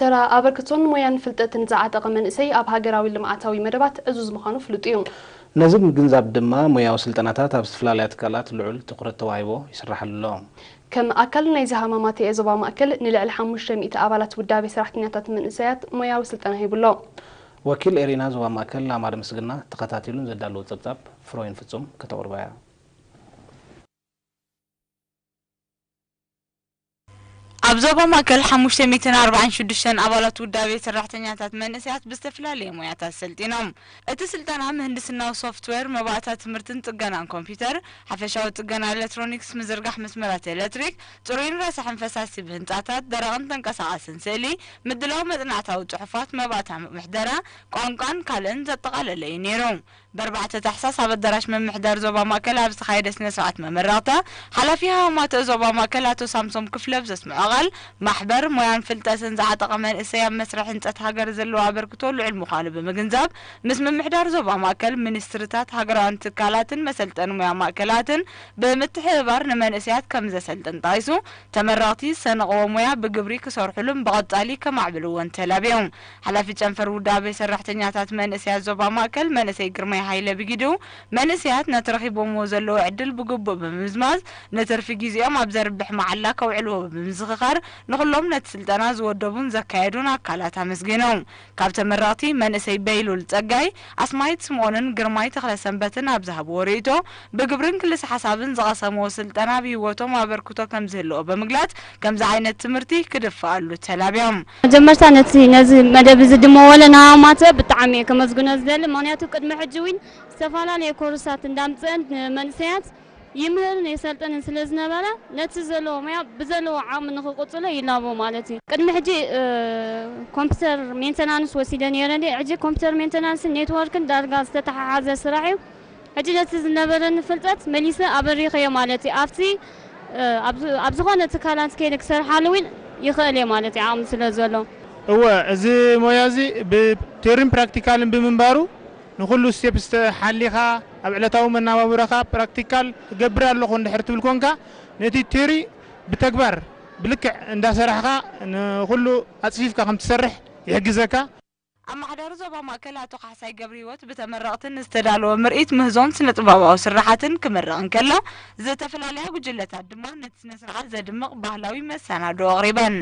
ተራ ኣበርክቶን ሞያን ፍልጠትን ዝዓጠቐ መንእሰይ ኣብ ሃገራዊ ልምዓታዊ መደባት ዕዙዝ ምዃኑ ፍሉጥ እዩ። ነዚ ብምግንዛብ ድማ ሞያዊ ስልጠናታት ኣብ ዝተፈላለያ ትካላት ልዑል ትኹረት ተዋሂቦ ይስራሓሉ ኣሎ። ከም ኣካል ናይዚ ሃማማተኤ ዞባ ማእከል ንልዕሊ ሓሙሽተ ሚእቲ ኣባላት ውዳቤ ሰራሕተኛታት መንእሰያት ሞያዊ ስልጠና ሂቡ ኣሎ። ወኪል ኤሪና ዞባ ማእከል ኣማረ ምስግና ተኸታቲሉን ዘዳለዎ ጸብጻብ ፍሮይን ፍጹም ከተቕርባ እያ። ኣብ ዞባ ማእከል ሓሙሽተ ሚእትን ኣርባዓን ሽዱሽተን ኣባላት ውዳቤ ሰራሕተኛታት መንእሰያት ብዝተፈላለየ ሞያታት ሰልጢኖም። እቲ ስልጠና ምህንድስናዊ ሶፍትዌር፣ መባእታ ትምህርትን ጽገናን ኮምፒውተር፣ ሓፈሻዊ ጽገና ኤሌክትሮኒክስ፣ ምዝርጋሕ መስመራት ኤሌክትሪክ፣ ጽሩይን ረሳሕን ፈሳሲ ብህንጻታት፣ ደረቕን ተንቀሳቓስን ስእሊ፣ ምድላው መጽናዕታዊ ጽሑፋት፣ መባእታ ምሕደራ፣ ቋንቋን ካልእን ዘጠቓለለ እዩ ነይሩ። በርባዕተ ታሕሳስ ኣብ ኣዳራሽ ምምሕዳር ዞባ ማእከል ኣብ ዝተኻየደ ስነ ስርዓት መመረቕታ፣ ሓላፊ ሃማማተ ዞባ ማእከል ኣቶ ሳምሶም ክፍለ ብዘስምዖ ቃል፣ ማሕበር ሞያን ፍልጠትን ዝዓጠቐ መንእሰይ ኣብ መስርሕ ህንጸት ሃገር ዘለዎ ኣበርክቶ ልዑል ምዃኑ ብምግንዛብ፣ ምስ ምምሕዳር ዞባ ማእከል፣ ሚኒስትርታት፣ ሃገራውያን ትካላትን መሰልጠኒ ሞያ ማእከላትን ብምትሕብባር ንመንእሰያት ከም ዘሰልጥን ጠቒሱ፣ ተመረቕቲ ዝሰነቕዎ ሞያ ብግብሪ ክሰርሑሉን ብቐጻሊ ከማዕብልዎን ተላብዮም። ሓላፊ ጨንፈር ውዳቤ ሰራሕተኛታት መንእሰያት ዞባ ማእከል መንእሰይ ግርማይ ሃይለ ብጊዱ፣ መንእሰያት ነቲ ረኺቦምዎ ዘለዉ ዕድል ብግቡእ ብምምዝማዝ፣ ንትርፊ ግዜኦም ኣብ ዘርብሕ መዓላ ከውዕልዎ ብምዝኽኻር፣ ንኹሎም ነቲ ስልጠና ዝወደቡን ዘካየዱን ኣካላት ኣመስጊኖም። ካብ ተመረቕቲ መንእሰይ በይሉል ጸጋይ፣ ኣስማይት ስምኦንን ግርማይ ተኽለሰንበትን ኣብ ዝሃብዎ ርእይቶ፣ ብግብርን ክልስ ሓሳብን ዝቐሰምዎ ስልጠና ኣብ ህይወቶም ኣበርክቶ ከም ዝህልዎ ብምግላጽ፣ ከምዚ ዓይነት ትምህርቲ ክድፍኣሉ ተላብዮም። መጀመርታ ነቲ ነዚ መደብ እዚ ድመወለ ንሃማማተ ብጣዕሚ እየ ከመስግኖ ዝደሊ። ምኽንያቱ ቅድሚ ሕጂ እውን ዝተፈላለየ ኮርሳት እንዳምጽአን ንመንእሰያት ይምህርን የሰልጥንን ስለ ዝነበረ፣ ነቲ ዘለዎ ሞያ ብዘለዎ ዓቕሚ ንኽቕጽሎ ይላቦ ማለት እዩ። ቅድሚ ሕጂ፣ እ፣ ኮምፒውተር ሜንተናንስ ወሲደ ነይረ እንዴ። ሕጂ ኮምፒውተር ሜንተናንስን ኔትወርክን ዳርጋ ዝተተሓሓዘ ስራሕ እዩ። ሕጂ ነቲ ዝነበረኒ ፍልጠት መሊሰ ኣበሪኸዮ ማለት እዩ። ኣብቲ፣ እ፣ ኣብ ዝ-፣ ኣብ ዝኾነ ትካላት ከይደ ክሰርሓሉ እውን ይኽእል እየ ማለት እዩ፣ ዓቕሚ ስለ ዘሎ። እወ፣ እዚ ሞያ እዚ ብቴዎሪን ፕራክቲካልን ብምንባሩ፣ ንኹሉ ስቴፕስ ሓሊኻ ኣብ ዕለታዊ መነባብሮኻ ፕራክቲካል እገብር ኣለኹ እንድሕር ትብል ኮንካ፣ ነቲ ቴዎሪ ብተግባር ብልክዕ እንዳሰራሕኻ ንኹሉ ኣጽፊፍካ ከም ትሰርሕ ይሕግዘካ። ኣመሓዳሪ ዞባ ማእከል ኣቶ ካሕሳይ ገብረህይወት ብተመረቕቲ ንዝተዳለወ ምርኢት ምህዞን ስነ-ጥበባዊ ስርሓትን ክምርቕ እንከሎ፣ ዝተፈላለያ ጉጅለታት ድማ ነቲ ስነ-ስርዓት ዘድምቕ ባህላዊ መሰናድኦ ኣቕሪበን።